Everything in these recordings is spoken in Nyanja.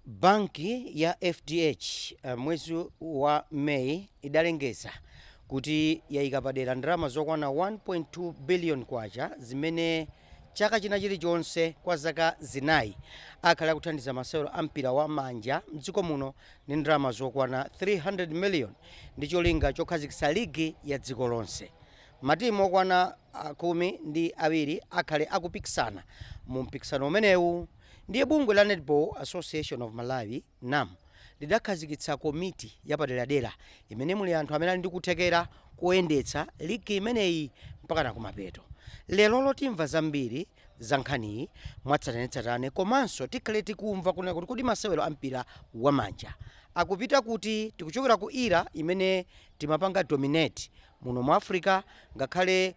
Banki ya FDH mwezi wa Meyi idalengeza kuti yayika padera ndalama zokwana 1.2 billion kwacha zimene chaka china chilichonse kwa zaka 4 akhala akuthandiza masewero a mpira wa manja mdziko muno ndi ndalama zokwana 300 million ndi cholinga chokhazikitsa ligi ya dziko lonse. Matimu okwana 12 akhale akupikisana mu mpikisano umenewu. Ndiye bungwe la Netball Association of Malawi, NAM, lidakhazikitsa komiti yapaderadera imene muli anthu amene ali ndi kuthekera koyendetsa ligi imeneyi mpakana kumapeto. Lero lotimva zambiri za nkhaniyi mwatsatanetsatane, komanso tikhale tikumva kunena kuti kodi masewero a mpira wamanja akupita kuti. Tikuchokera ku era imene timapanga dominate muno mu Africa, ngakhale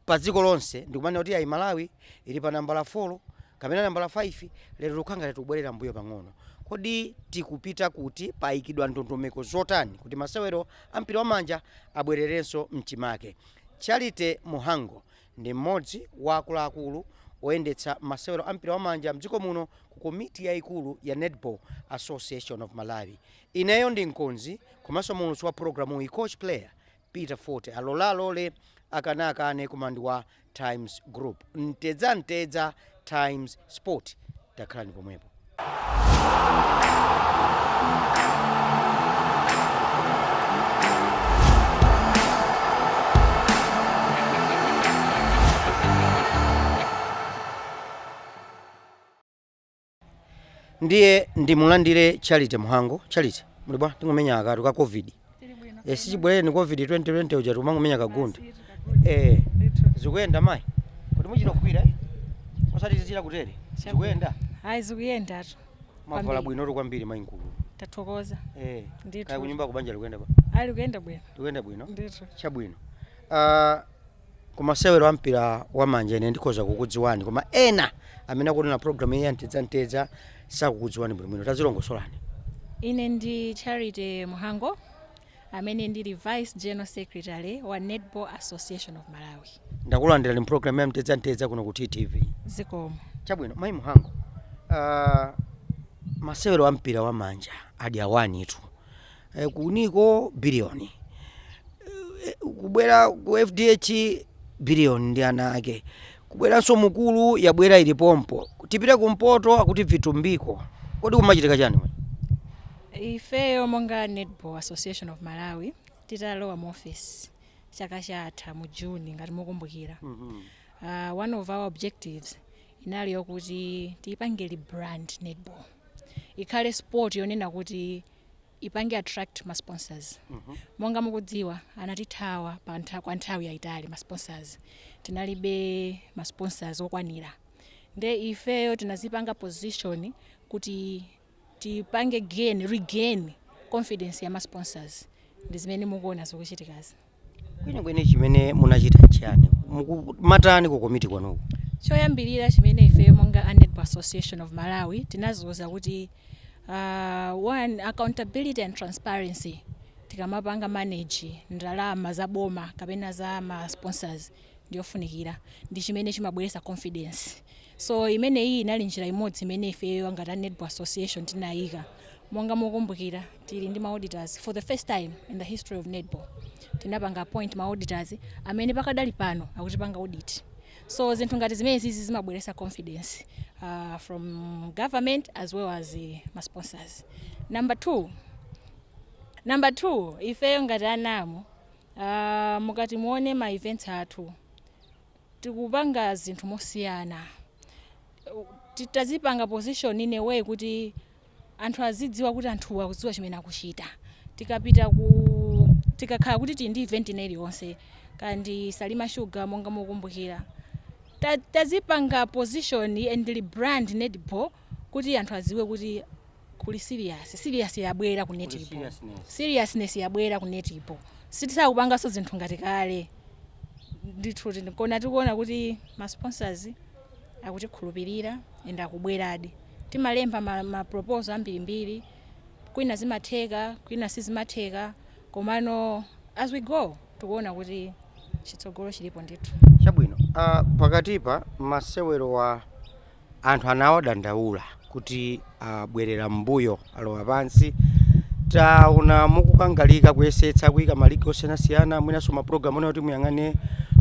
pa dziko lonse, ndikumanena kuti ayi, Malawi ili pa nambala 4 kapena nambala 5. Lero tikukhala ngati tikubwerera mbuyo pang'ono. Kodi tikupita kuti? Payikidwa ndondomeko zotani kuti masewero a mpira wamanja abwererenso mchimake? Charity Muhango ndi mmodzi wa akuluakulu oyendetsa masewero a mpira wamanja mdziko muno ku komiti yayikulu ya Netball Association of Malawi. Ineyo ndi mkonzi komanso muulutsi wa programu iyi, coach player Peter Forte. Alolalole, akanakane, kumandi wa Times Group, Mtedza Mtedza Times Sport. Takhalani pomwepo. Ndiye ndimulandire Charity Muhango. Charity, muli bwa? Tingomenya akatu ka COVID. Sichibwerere ni COVID 2020 uja, tikumangomenya kagundi. Zikuyenda mayi? Kuti muchita kugwira, eh? Osati zichita kutere. Zikuyenda? Hayi, zikuyendatu. Mwavala Kwambiri. bwinotu kwambiri, mayi mkulu. Tathokoza. Ndithu. Kaya kunyumba, kubanja likuyenda ba? Ali kuyenda bwino. Likuyenda bwino. Ndithu. Chabwino. Kumasewero a mpira wa manja ine ndikhoza kukudziwani, koma ena amene akuonera program iyi ya Mtedza Mtedza sakukudziwani bwinobwino. Tazilongosolani. Ine ndi Charity Muhango, amene ndili vice general secretary wa Netball Association of Malawi. Ndakulandirani program ya Mtedza Mtedza kuno ku TTV. Zikomo. Chabwino, mayi Muhango, masewero a mpira wa manja adi awanitu kuniko biliyoni, kubwera ku FDH biliyoni ndi ana ake, kubweranso mukulu yabwera ilipompo, tipite kumpoto akuti Vitumbiko. Kodi kumachitika chani? Ifeyo monga Netball Association of Malawi, titalowa mu office chaka chatha mu June, ngati mukumbukira, one of our objectives inali yokuti tiyipange rebrand netball, ikhale sport yonena kuti ipange attract ma sponsors. Monga mukudziwa, anatithawa kwa nthawi yayitali ma sponsors. Tinalibe ma sponsors okwanira, nde ifeyo tinazipanga position kuti tipange gain, regain confidence ya ma sponsors. Ndi zimene mukuona zikuchitikazi. Kwenikweni chimene munachita nchiyani? Matani ku komiti kwanuku? Choyambirira chimene ifeyo monga a Netball Association of Malawi tinaziuza kuti one, accountability and transparency. Tikamapanga manage ndalama za boma kapena za ma sponsors, ndiyofunikira, ndi chimene chimabweretsa confidence. So imeneyi inali njira imodzi imene ifeyo ngati a Netball Association tinayika. Monga mukumbukira, tili ndi ma auditors. For the first time in the history of netball, tinapanga appoint ma auditors amene pakadali pano akutipanga audit. So zinthu ngati zimene zizi zimabweretsa confidence from government as well as ma sponsors. Number two, ifeyo ngati a NAM, mukati muone ma events athu, tikupanga zinthu mosiyana. Tazipanga position in a way kuti anthu azidziwa kuti anthuwa akudziwa chimene akuchita. Tikapita ku, tikakhala kuti tili ndi event ina iliyonse, kandi Salima Sugar, monga mukumbukira, tazipanga position and rebrand netball kuti anthu adziwe kuti kuli serious, serious yabwera ku netball. Seriousness. Seriousness yabwera ku netball. Sitisakupanganso zinthu ngati kale ndithu. Kona tikuona kuti ma sponsors akutikhulupirira and akubweradi. Timalemba ma proposal ambirimbiri, kwina zimatheka, kwina sizimatheka, komano as we go tikuona kuti chitsogolo chilipo ndithu. Chabwino. Pakatipa masewero wa anthu anawadandaula Kuti abwerera mbuyo, alowa pansi. Taona mukukangalika kuyesetsa kuyika maligi osiyanasiyana, mwinanso mapulogalamu ena kuti muyang'ane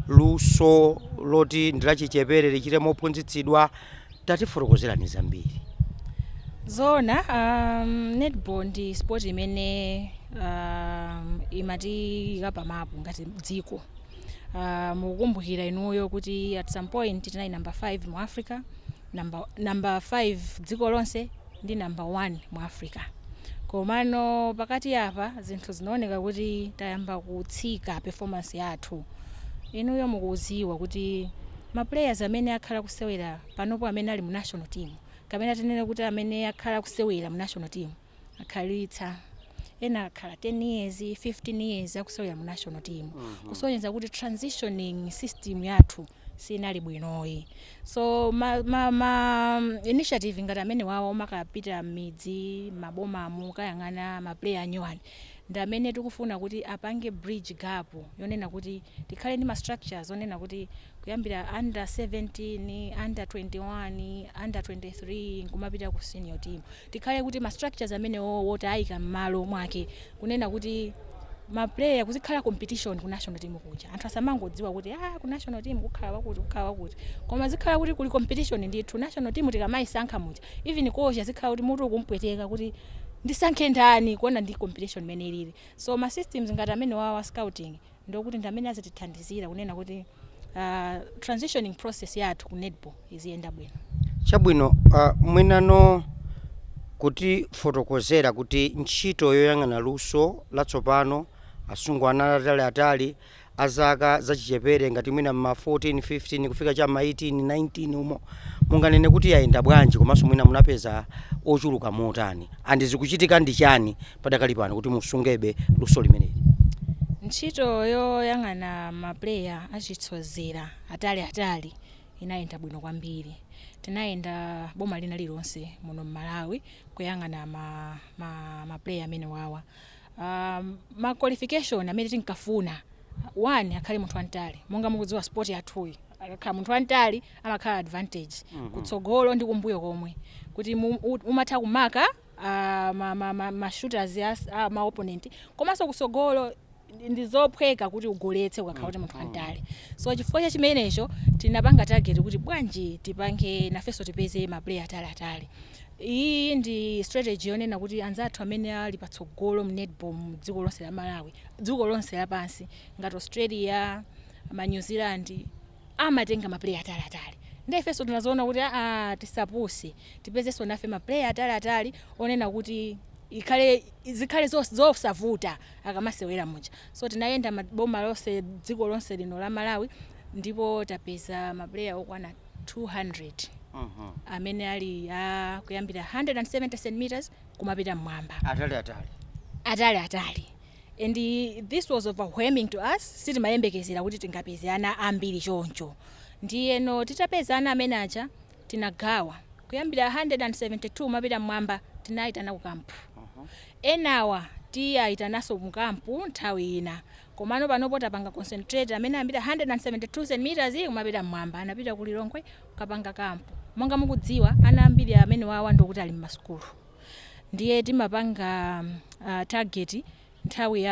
luso loti ndilachichepere lichite mophunzitsidwa. Tatifotokozerani zambiri. Zona, netball ndi sport imene imatiyika pamapu ngati dziko. Mukukumbukira inuyo kuti at some point tinali number 5 mu Africa, number 5 dziko lonse ndi number 1 mu Africa. Komano pakati apa zinthu zinaoneka kuti tayamba kutsika performance yathu. Inuyo mukuziwa kuti ma players amene akhala kusewera panopo, amene ali mu national team, kapena tinene kuti amene akhala kusewera mu national team, akhalitsa, ena akhala 10 years, 15 years akusewera mu national team, kusonyeza kuti transitioning system yathu sinali bwinoyi. So ma initiative ngati amene wawo omakapita m'midzi, mabomamu, kayang'ana ma player anyuwani, ndi amene tikufuna kuti apange bridge gap yonena kuti tikhale ndi ma structures onena kuti kuyambira under 17, under 21, under 23, nkumapita ku senior team, tikhale kuti ma structures amenewo woti ayika m'malo mwake, kunena kuti ma player kuzikhala competition ku national team kuja. Anthu asamangodziwa kuti ku national team kukhala wakuti, kukhala wakuti, koma zikhala kuti kuli competition ndithu. National team tikamayisankha muja, even coach azikhala kuti mutu ukumpweteka kuti ndisankhe ndani, kuona ndi competition imene ilili. So ma systems ngati amene wawa scouting ndokuti ndi amene azitithandizira kunena kuti transitioning process yathu ku netball iziyenda bwino. Chabwino, mwinano kuti fotokozera kuti ntchito yoyang'ana luso latsopano, asungwana ataliatali azaka zachichepere ngati mwina ma 14, 15 kufika cha ma 18, 19 umo, munganene kuti yayenda bwanji? Komanso mwina munapeza ochuluka motani? Andi zikuchitika ndi chani padakali pano kuti musungebe luso limeneli? Ntchito yoyang'ana ma player achitsozera atali atali inayenda bwino kwambiri. Tinayenda boma lina lilonse muno mMalawi kuyang'ana ma player amene wawa. Ma qualification amene tinkafuna, one, akhale munthu wamtali. Monga mukudziwa sport yathuyi, akakhala munthu wamtali amakhala advantage kutsogolo ndi kumbuyo komwe, kuti umatha kumaka ma shooters ma opponent, komanso kutsogolo ndi zophweka kuti ugoletse ukakhala kuti munthu wamtali. So chifukwa cha chimenecho tinapanga target kuti bwanji tipange nafenso tipeze ma player ataliatali. Iyi ndi strategy yonena kuti anzathu amene ali patsogolo mu netball mu dziko lonse la Malawi, dziko lonse lapansi, ngati Australia, ma New Zealand, amatenga ma player ataliatali. Ndi ifenso tinazoona kuti aa, tisapuse, tipezenso nafe ma player ataliatali onena kuti ikhale zikhale zosavuta akamasewera muja. So tinayenda maboma lonse, dziko lonse lino la Malawi, ndipo tapeza ma player okwana 200 amene ali kuyambira 170 centimeters kumapita mmwamba. Atali atali. Atali atali. And this was overwhelming to us. Sitimayembekezera kuti tingapeze ana ambiri choncho. Ndiyeno titapeza ana amene aja, tinagawa kuyambira 172 mapita mmwamba, tinayitana ku camp. Enawa tiyayitananso mu camp nthawi ina, komano panopo tapanga concentrate amene ayambira 172 centimeters kumapita mmwamba. Anapita ku Lilongwe kukapanga camp. Monga mukudziwa, ana ambiri amene wawa ndokuti ali mmasukulu, ndiye timapanga target nthawi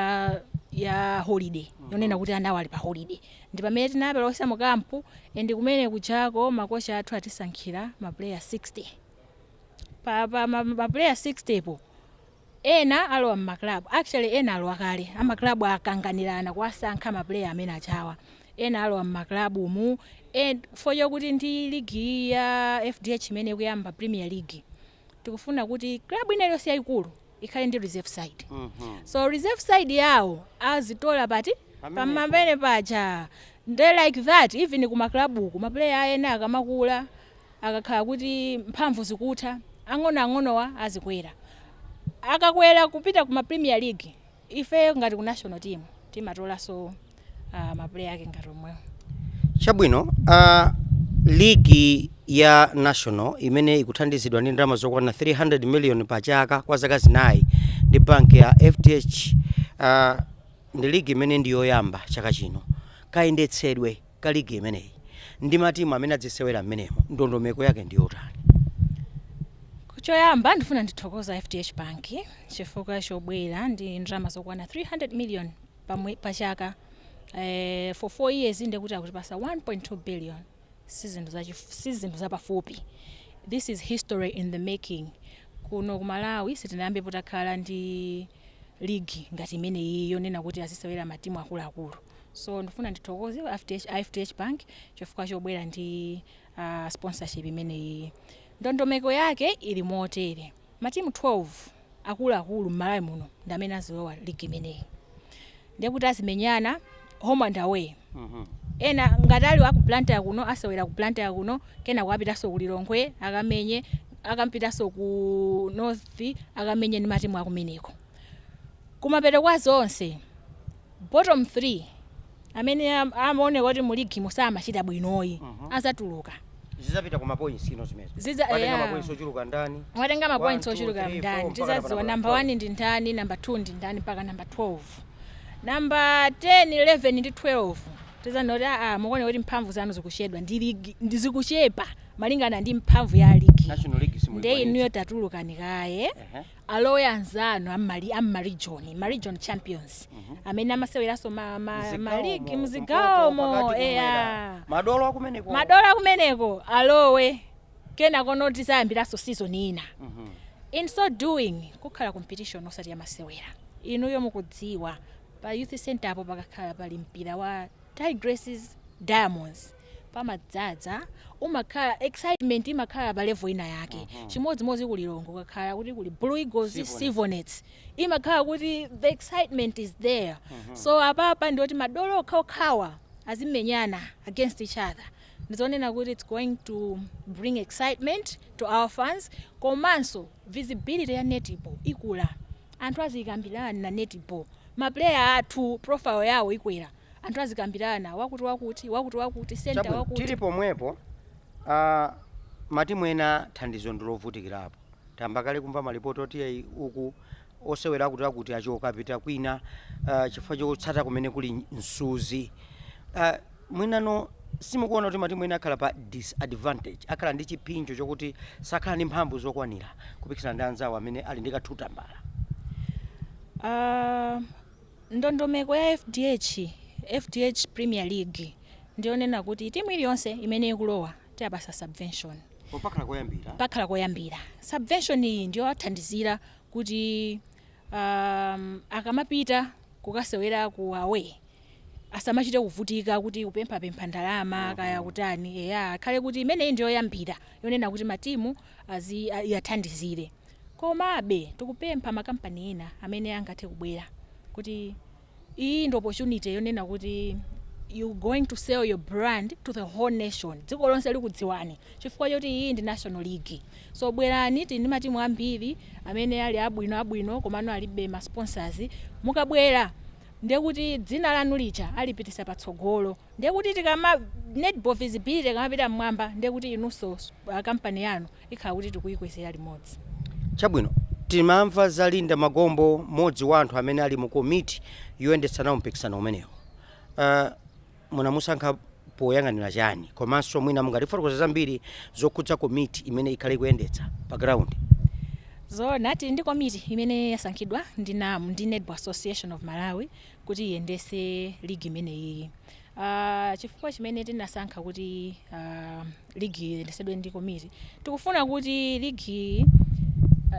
ya holiday, yonena kuti anawo ali pa holiday, ndi pamene tinapelowesa mu camp. And kumene kuchako makocha athu atisankhira ma player 60. Pa ma player 60 po, ena alowa mma club. Actually, ena alowa kale, ama club akanganirana kuwasankha ma player amene achawa. Ena alowa mma club mu for chokuti ndi ligi ya FDH imene ikuyamba, Premier League, tikufuna kuti club ina iliyonse yayikulu ikhale ndi reserve side. So reserve side yawo azitola pati? Pamenepo. Pamene paja. Nde like that, even kuma club uku, ma player ena akamakula, akakhala kuti mphamvu zikutha, ang'onoang'onowa azikwera. Akakwera kupita kuma Premier League, ife ngati ku national team timatolanso ma player ake ngati omwewo. Chabwino, ligi ya national imene ikuthandizidwa ndi ndalama zokwana 300 million pa chaka kwa zaka 4 ndi banki ya FDH, ndi ligi imene ndi yoyamba chaka chino. Kayendetsedwe ka ligi imeneyi ndi matimu amene adzisewera mmenemo, ndondomeko yake ndi yotani? Choyamba ndifuna ndithokoza FDH Bank chifukwa chobwera ndi ndalama zokwana 300 million pachaka for 4 years, ndekuti akutipasa 1.2 billion. Si zinthu zapafupi. This is history in the making. Kuno ku Malawi sitinayambepo takhala ndi league ngati imeneyi yonena kuti azisewera matimu akuluakulu. So ndifuna ndithokoze FDH Bank chifukwa chobwera ndi sponsorship imeneyi. Ndondomeko yake ili motere: matimu 12 akuluakulu m'Malawi muno ndi amene azilowa league imeneyi, ndiye kuti azimenyana home and away. Ena ngati ali aku Blantyre kuno, asewera ku Blantyre kuno, kenako apitanso ku Lilongwe akamenye, akampitanso ku North akamenye ndi matimu akumeneko. Kumapeto kwa zonse, bottom 3 amene amaoneka kuti mu ligi musamachita bwinoyi azatuluka. Zizapita ku mapoints ino zimezo? Ziza Watenga yeah. mapoints ochuluka ndani? Watenga mapoints 1, 2, ochuluka 3, ndani? 4, mpaka Tizadziwa namba number 12. 1 ndi ndani, number 2 ndi ndani, mpaka number 12. Number 10, 11 ndi 12 tizanena kuti aa, mukuone kuti mphamvu zanu zikuchedwa ndi ligi, ndi zikuchepa malingana ndi mphamvu ya ligi. National League Nde simuikwanitsa. inuyo tatulukani kaye, alowe anzanu am'maregion, maregion champions amene amaseweranso maligi mzigawomo. Kumpoto, pakati, eya. kumwera. Madolo akumeneko. Madolo akumeneko alowe, kenako noti tizayambiranso season ina. In so doing, kukhala competition osati yamasewera. Inuyo mukudziwa pa youth center apo pakakhala pali mpira wa Tigresses Diamonds pamadzaza, umakhala excitement, imakhala pa level ina yake. Chimodzimodzi ku Lilongwe kukakhala kuti kuli Blue Eagles, Civonets. Civonets, imakhala kuti the excitement is there. So apapa ndioti madolo okhaokhawa azimenyana against each other. Ndizonena kuti it's going to bring excitement to our fans, komanso visibility ya netball ikula, anthu azikambirana na netball, maplayer athu profile yawo ikwera, anthu azikambirana wakuti wakuti wakuti wakuti center Chabwino, wakuti. Tili pomwepo, matimu ena thandizo ndilovutikirapo. Tamba kale kumva malipoti oti ayi, uku osewera akuti akuti achoka apita kwina chifukwa chotsata kumene kuli msuzi. Mwinano simukuona kuti matimu ena akhala pa disadvantage, akhala ndi chipinjo chokuti sakhala ndi mphamvu zokwanira kupikisana ndi anzawo amene ali ndi kathuta mbala? Ndondomeko ya FDH Premier League ndiyonena kuti timu iliyonse imene ikulowa tiyapasa subvention. Popakhala koyambira. Pakhala koyambira. Subvention iyi ndiyo athandizira kuti akamapita kukasewera ku away asamachite kuvutika kuti kupemphapempha ndalama kaya kutani. Eya, akhale kuti imeneyi ndiyoyambira yonena kuti matimu yathandizire. Komabe tikupempha makampani ena amene angathe kubwera kuti iyi ndi opportunity yonena kuti you going to sell your brand to the whole nation, dziko lonse likudziwani chifukwa choti iyi ndi national league. So bwerani, tili ndi matimu ambiri amene ali abwino abwino komano alibe ma sponsors. Mukabwera ndiye kuti dzina lanu lija alipitisa patsogolo, ndiye kuti tikama netball visibility ikamapita mmwamba, ndiye kuti inunso kampani yanu ikhala kuti tikuyikwezera limodzi. Chabwino, timamva za Linda Magombo, mmodzi wa anthu amene ali mu komiti yoyendetsa nawo mpikisano umenewu. Munamusankha poyang'anira chani? Komanso mwina mungatifotokoza zambiri zokhudza komiti imene ikhale ikuyendetsa pa ground? Zona, tili ndi komiti imene yasankhidwa ndi NAM, ndi Netball Association of Malawi, kuti iyendese ligi imeneyi. Chifukwa chimene tinasankha kuti ligi iyendesedwe ndi komiti, tikufuna kuti ligi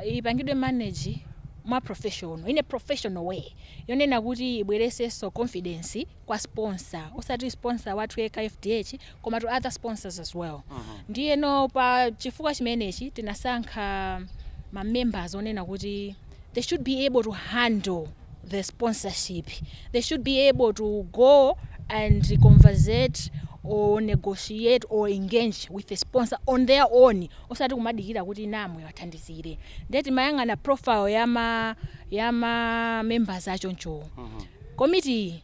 ipangidwe manage mwa professional, in a professional way yonena kuti ibweresenso confidence kwa sponsor, osati sponsor wathu yekha FDH, koma to other sponsors as well. Ndiyeno pa chifukwa chimenechi tinasankha ma members onena kuti they should be able to handle the sponsorship, they should be able to go and conversate or negotiate or engage with the sponsor on their own, osati kumadikira kuti namwe wathandizire. Ndiye timayang'ana profile yama members achoncho. Komiti,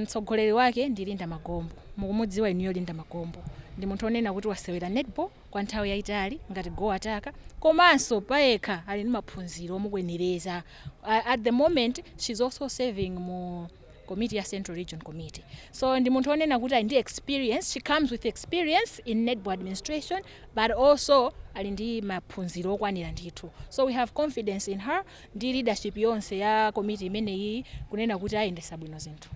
mtsogoleri wake ndi Linda Magombo. Mukumudziwa inuyo Linda Magombo, ndi munthu onena kuti wasewera netball kwa nthawi yayitali ngati goal attacker, komanso payekha ali ndi maphunziro omukwenereza. At the moment she's also serving mu Committee ya Central Region Committee. So ndi munthu onena kuti ali ndi experience. She comes with experience in netball administration, but also ali ndi maphunziro okwanira ndithu. So we have confidence in her ndi leadership yonse ya committee imeneyi kunena kuti ayendesa bwino zinthu.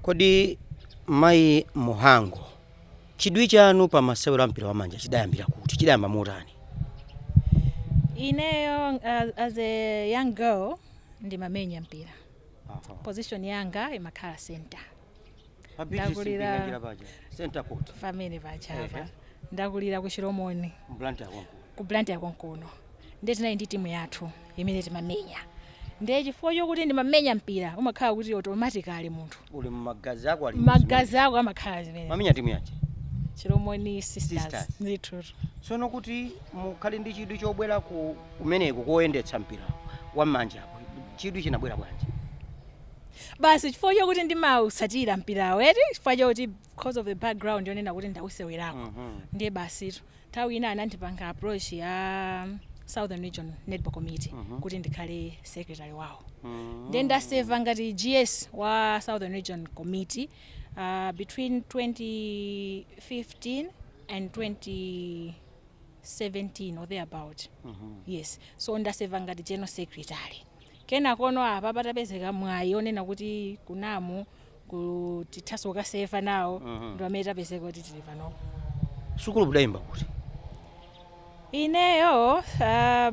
Kodi mayi Muhango, chidwi chanu pa masewero a mpira wamanja chidayambira kuti, chidayamba motani? Ineyo as a young girl ndimamenya mpira. Position yanga imakhala center. Ndakulira- Center court. Pamene pachapa. Ndakulira ku Chilomoni. Blantyre konko. Ku Blantyre konkuno. Ndiye tinali ndi timu yathu imene timamenya. Ndiye chifukwa chokuti ndimamenya mpira, umakhala kuti automatically munthu uli mmagazi ako, ali magazi ako amakhala zimene. Mamenya timu yanji? Chilomoni Sisters. Sisters. Ndithu. Tsono kuti mukhale ndi chidwi chobwera ku kumeneku koyendetsa mpira wam'manjapo, chidwi chinabwera bwanji? Basi, chifukwa chokuti ndimautsatira mpirawo eti, chifukwa chokuti because of the background yonena kuti ndausewerako. Ndiye basitu, nthawi ina anandipanga approach ya Southern Region Netball Committee kuti ndikhale secretary wawo. Ndiye ndaseva ngati GS wa Southern Region Committee between 2015 and 2017 or thereabout. Yes, so ndaseva ngati general secretary. Kenakono apa patapezeka mwayi onena kuti kunamu kuti tithaso kukaseva nawo, ndi pamene tapezeka kuti tili panopo. Sukulu budayimba kuti? Ineyo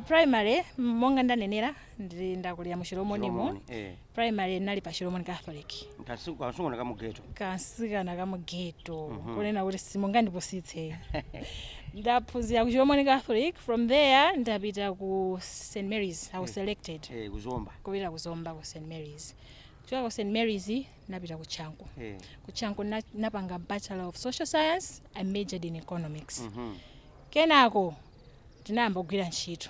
primary, monga ndanenera, ndili ndakulira mu Chilomonimo. Chilomoni, eh. Primary nali pa Chilomoni Catholic. Kasungwana kamugeto. Kansikana kamugeto, kunena kuti simungandipusitse. Ndaphunzira ku Chilomoni Catholic. From there ndapita ku St Mary's. I was selected. Eh, kuzomba. Kupita kuzomba ku St Mary's. Kuchoka ku St Mary's napita ku Chanko. Ku Chanko napanga Bachelor of Social Science. I majored in economics. Kenako tinayamba kugwira ntchito.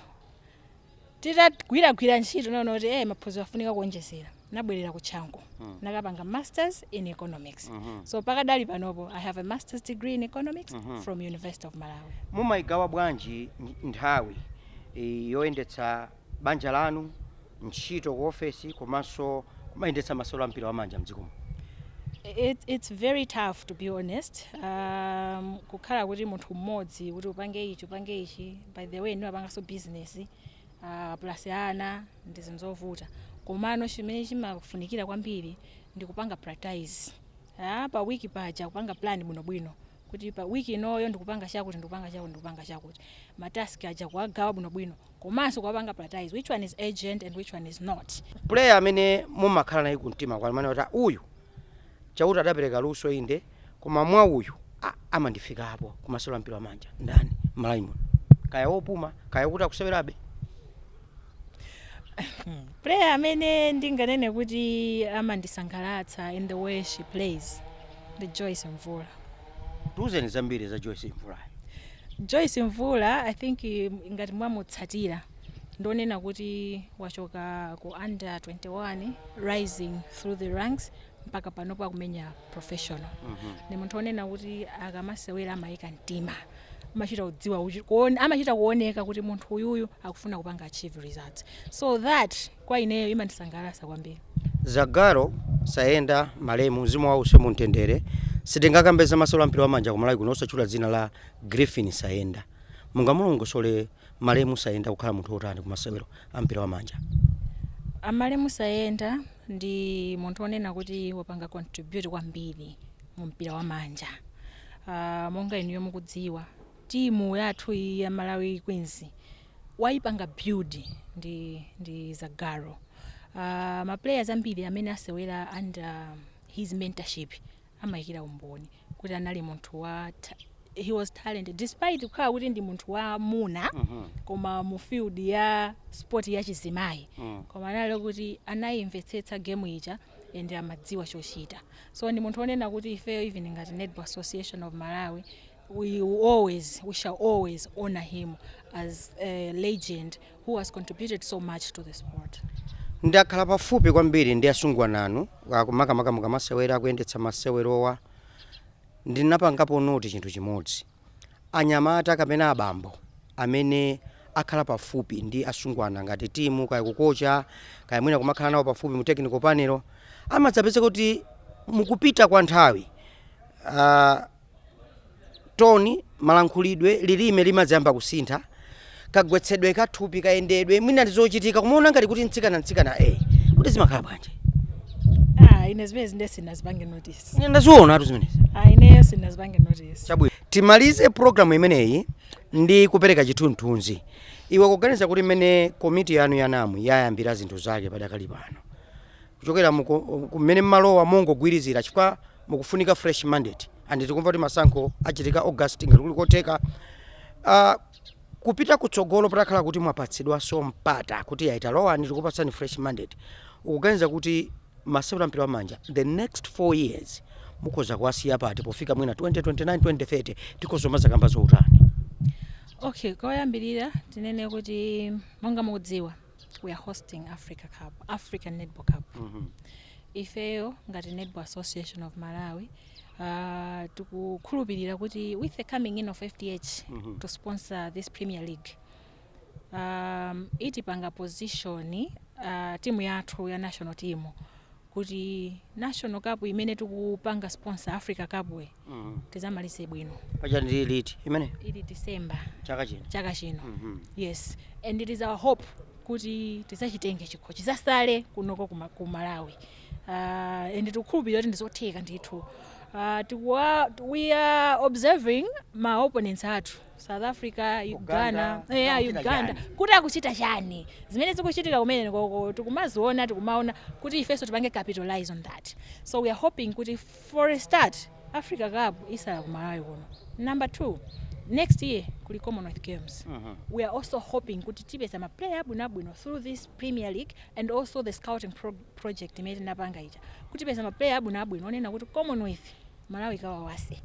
Titagwiragwira ntchito, naona kuti maphunziro afunika kuonjezera. Nabwerera ku Chanko, nakapanga Masters in Economics. So pakadali panopo I have a master's degree in economics from University of Malawi. Mumayigawa bwanji nthawi yoyendetsa banja lanu, ntchito ku ofesi, komanso kumayendetsa masewero a mpira wamanja mdzikomo? It's very tough, to be honest, kukhala kuti munthu mmodzi kuti upange ichi, upange ichi. By the way, ndimapanganso business plus ana, ndi zinthu zovuta. Komano chimene chimafunikira kwambiri ndi kupanga prioritize pa wiki paja, kupanga plan bwinobwino kuti pa wiki inoyo ndikupanga chakuti, ndikupanga chakuti, ndikupanga chakuti. Ma task aja kuwagawa bwinobwino, komanso kuwapanga prioritize which one is urgent and which one is not. Player amene mumakhala naye kumtima kwanu, amene kuti uyu Chauta adapereka luso inde, koma mwa uyu amandifikapo kumasewero a mpira wamanja, ndani Malawi muno, kaya wopuma, kaya kuti akusewerabe? Player amene ndinganene kuti amandisangalatsa in the way she plays ndi Joyce Mvula. Tiuzeni zambiri za Joyce Mvulayo. Joyce Mvula, I think ngati mwamutsatira, ndonena kuti wachoka ku under 21, rising through the ranks mpaka panopo akumenya professional. Ndi munthu onena kuti akamasewera amayika mtima, amachita kudziwa amachita kuoneka kuti munthu uyuyu akufuna kupanga achieve results. So that kwa ineyo imandisangalatsa kwambiri. Zagaro Sayenda, malemu, mzimu wawo use mumtendere. Sitingakambeza masewero a mpira wamanja ku Malawi kuno osatchula dzina la Griffin Sayenda. Mungamulongosole malemu Sayenda kukhala munthu wotani ku masewero a mpira wamanja? Amalemu Sayenda ndi munthu onena kuti wapanga contribute kwambiri mu mpira wa manja. Monga inuyo mukudziwa, timu yathu iyi ya Malawi Queens wayipanga build ndi Zagaro. Ma players ambiri amene asewera under his mentorship amayikira umboni kuti anali munthu wa he was talented despite kukhala kuti ndi munthu wa muna, koma mu field ya sport ya chizimayi, koma anali kuti anayimvetsetsa game ija and amadziwa chochita. So ndi munthu onena kuti ifeyo, even ngati Netball Association of Malawi, we shall always honor him as a legend who has contributed so much to the sport. Ndakhala pafupi kwambiri ndi asungwana anu, makamaka mukamasewera, kuyendetsa masewerowa. Ndinapangapo note chinthu chimodzi: anyamata kapena abambo amene akhala pafupi ndi asungwana ngati timu, kaya kukocha, kaya mwina kumakhala nawo pafupi mu technical panel. Amadzapeza kuti mukupita kwa nthawi, tone, malankhulidwe, lilime limadzayamba kusintha, kagwetsedwe kathupi, kayendedwe, mwina ndi zochitika kumaona ngati kuti mtsikana, mtsikana, kuti zimakhala bwanji? Ah, ine zimene zinde sinazipange notice. Ine ndaziona atu zimenezi. Ah, ineyo sinazipange notice. Chabwino, timalize programu imeneyi ndi kupereka chithunzithunzi. Iwe kuganiza kuti mmene komiti yanu ya NAM yayambira zinthu zake padakali pano, kuchokera kumene mmalowa mongogwirizira, chifukwa mukufunika fresh mandate and tikumva kuti masankho achitika August ngati kuli kotheka, kupita kutsogolo, patakhala kuti mwapatsidwanso mpata kuti yaitalowa, tikupatsani fresh mandate, ukuganiza kuti masewero a mpira wa manja the next 4 years mukhoza kuwasiya pati pofika mwina 2029, 2030? Tikhoza mazakamba zoutani? Okay, koyambirira tinene kuti monga mukudziwa, we are hosting Africa Cup, African Netball Cup. Ifeyo ngati Netball Association of Malawi, tikukhulupirira kuti with the coming in of FDH to sponsor this Premier League, itipanga position timu yathu ya national team kuti national cup imene tikupanga sponsor, Africa Cup we, tizamalize bwino. Paja ndi liti imene? Ili December. Chaka chino? Chaka chino, yes, and it is our hope kuti tidzachitenge chikho, chizasale kunoko ku Malawi, and tikukhulupirira kuti ndizotheka ndithu. We are observing ma opponents athu, South Africa, Uganda, Uganda, yeah, akuchita Uganda, chani? Kuti akuchita chani, zimene zikuchitika kumene koko tikumaziona, tikumaona kuti ifenso tipange capitalize on that. So we are hoping kuti for a start Africa Cup isala ku Malawi kuno. Number two, next year kuli Commonwealth Games. We are also hoping kuti tipeza ma player abwinoabwino through this Premier League and also the scouting project imene tinapanga ija, kuti tipeza ma player abwinoabwino onena kuti Commonwealth Malawi kawawase.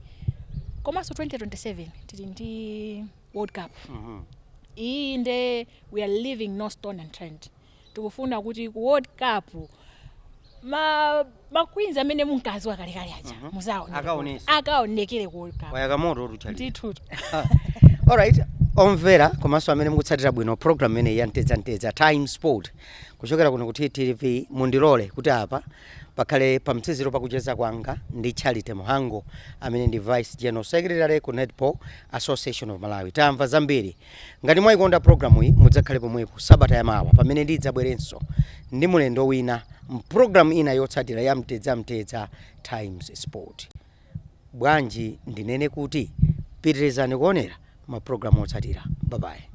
Komanso 2027 tili ndi World Cup. Iyi nde we are leaving no stone unturned. Tikufuna kuti ku World Cup ma queens amene munkaziwa kalekale aja muzaoneke. Akaonese. Akaonekere ku World Cup. Wayaka moto tuchali. Ndithu. Alright, omvera komanso amene mukutsatira bwino program imeneyi ya Mtedza Mtedza Time Sport kuchokera kuno ku TTV, mundilole kuti apa pakhale pamtsiziro pakucheza kwanga ndi Charity Muhango amene ndi Vice General Secretary ku Netball Association of Malawi. Tamva zambiri. Ngati mwayikonda programu iyi, mudzakhale pomwepo sabata yamawa pamene ndidzabwerenso ndi mulendo wina mpulogalamu ina yotsatira ya Mtedza Mtedza Times Sport. Bwanji ndinene kuti pitirizani kuonera mapulogalamu otsatira. Bye bye.